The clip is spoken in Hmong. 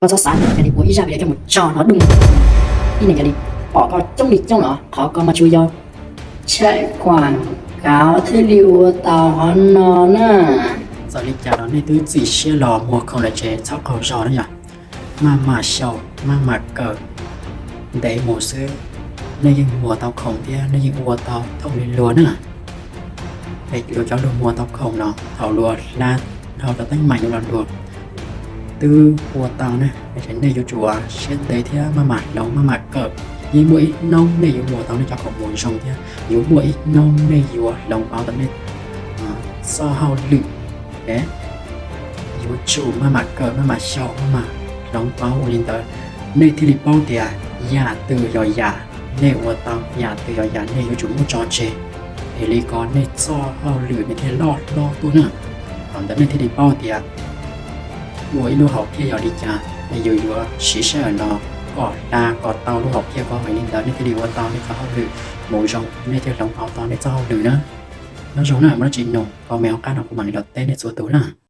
Koj txhob xav tias cia li ua ib zaj video coj mus tso no dum, ib neeg cia li pom koj coob li coob no, qhov ko mas tsuas yog tshaj kuam kav thiaj li ua tau qhov no na. Txawm li cas los nej twb txim siab los muag khoom lawm ces txhob qaug zog na yom. Maj mam xyaum maj mam kawm ntev mus xwb, nej yeej muag tau khoom thiab nej yeej ua tau thooj li luag na. Es luag cov luag muag tau khoom no thaum luag hla dhau cov teeb meem no los luag twb ua tau na. Es nej yuav tsum siab ntev thiab maj mam hloov maj mam kawm, yeej muaj ib hnub nej yuav muag tau nej cov khoom mus zoo thiab yuav muaj ib hnub nej yuav hloov pauv tau nej txoj hauj lwm. Yuav tsum maj mam kawm maj mam xyaum maj mam hloov pauv ua li ntawd, nej thiaj li paub tias yam twg yog yam nej ua tau, yam twg yog yam nej yuav tsum muab tso tseg, es li ko nej txoj hauj lwm nej thiaj loj hlob tuaj na. Thaum ntawd nej thiaj li paub tias ua ib lub hom phiaj yog li cas, es yus yuav siv sij hawm no kom hla kom tau lub hom phiaj ko. Yog li ntawd nej thiaj li ua tau nej txoj hauj lwm mus zoo, nej thiaj hloov pauv tau nej txoj hauj lwm na. Nyob zoo na, muaj dab tsi nug comment hauv qab no kuv mam li los teb nej txhua tus na.